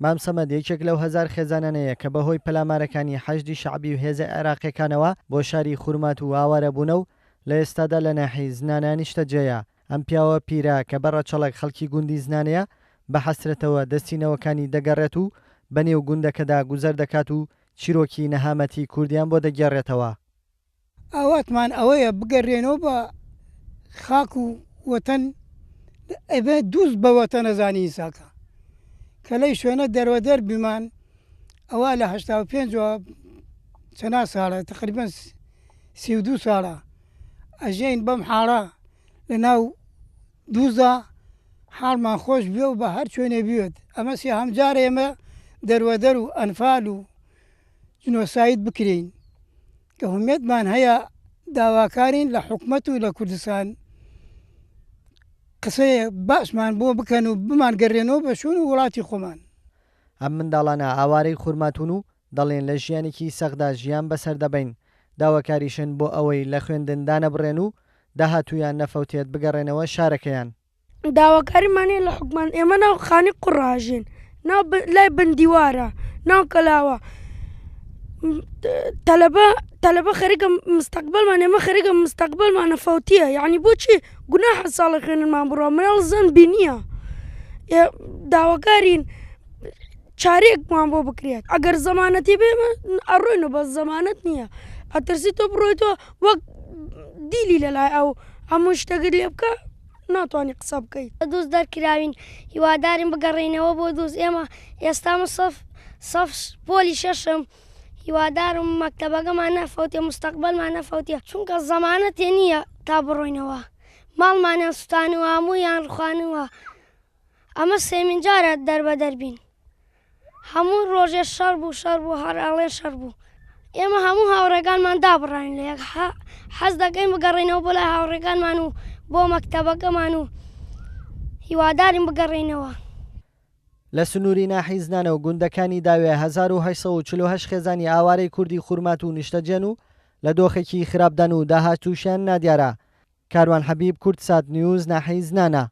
مام سەمەد یەکێک لەو هەزار خێزانانەیە کە بەهۆی پەلامارەکانی حەشدی شەعبی و هێزە عێراقییەکانەوە بۆ شاری خورماتوو ئاوارە بوونە و لە ئێستادا لە ناحیەی زنانە نیشتەجێیە. ئەم پیاوە پیرە کە بە ڕەچەڵەک خەڵکی گوندی زنانەیە، بە حەسرەتەوە دەستی نەوەکانی دەگەڕێت و بە نێو گوندەکەدا گوزەر دەکات و چیرۆکی نەهامەتی کوردیان بۆ دەگێڕێتەوە. ئاواتمان ئەوەیە بگەرێنەوە بە خاک و وەتەن ئەبێ دووست بە وەتەن ئەزانی ئینساکە کە لەی شوێنە دەروەدەر بیمان ئەوە لە 85ەوە چەنا ساڵە تقریبا 32 ساڵە ئەژین بەم حاڵە لە ناو دووزا حاڵمان خۆش بێ و بە هەر چۆنێ بێت ئەمە سێهەم جارە ئێمە دەروەدەر و ئەنفال و جنۆساید بکرێین کە هومێدمان هەیە داواکارین لە حکومەت و لە کوردستان قسەیە باشمان بۆ بکەن و بمانگەرێنەوە بە شوون و وڵاتی خۆمان. ئەم منداڵانە ئاوارەی خورماتوون و دەڵێن لە ژیانێکی سەختدا ژیان بەسەر دەبەین، داواکاریشن بۆ ئەوەی لە خوێندن دانەبڕێن و داهاتوویان نەفەوتێت بگەڕێنەوە شارەکەیان. داواکاریمان هەیە لە حکومەت ئێمە ناو خانی قوڕ ئەژین ناو لای بن دیوارە ناو کەلاوە تەلەبە تەلەبە خەریکە مستەقبلمان ئێمە خەریکە مستەقبلمانە فەوتیە یعنی بۆچی گوناحە ساڵە خوێنمان بڕۆ مناڵ زەنبی نییە داواکارین چارەیەکمان بۆ بکرێت ئەگەر زەمانەتی بێ ئەڕۆین و بەس زەمانەت نییە ئەترسی تۆ بڕۆیتەوە وەک دیلی لەلای ئەو هەموو شتەکەت لێ بکە ناتوانی قسە بکەیت. لە دوز دەرکراوین هیوادارین بگەڕێینەوە بۆ دوز ئێمە ئێستا من سەف سەف پۆلی شەشم هیوادارم مەکتەبەکەمان نەفەوتێ مستەقبەلمان نەفەوتێ چونکە زەمانەتێ نییە تا بڕۆینەوە ماڵمانیان سوتانوە هەموویان ڕوخانوە ئەمە سێمین جارە دەربەدەر بین هەموو ڕۆژێ شەڕ بوو شەڕ بوو هەر ئەڵێن شەڕ بوو ئێمە هەموو هاوڕێکانمان دابڕاین لە یەک حەز دەکەین بگەڕێینەوە بۆ لای هاوڕێکانمان و بۆ مەکتەبەکەمان و هیوادارین بگەڕێینەوە. لە سنووری ناحیەی زنانە و گوندەکانی داوێ 1848 خێزانی ئاوارەی کوردی خورماتوو نیشتەجێن و لە دۆخێکی خراپدان و داهاتووشیان نادیارە. کاروان حەبیب، کوردسات نیوز، ناحیەی زنانە.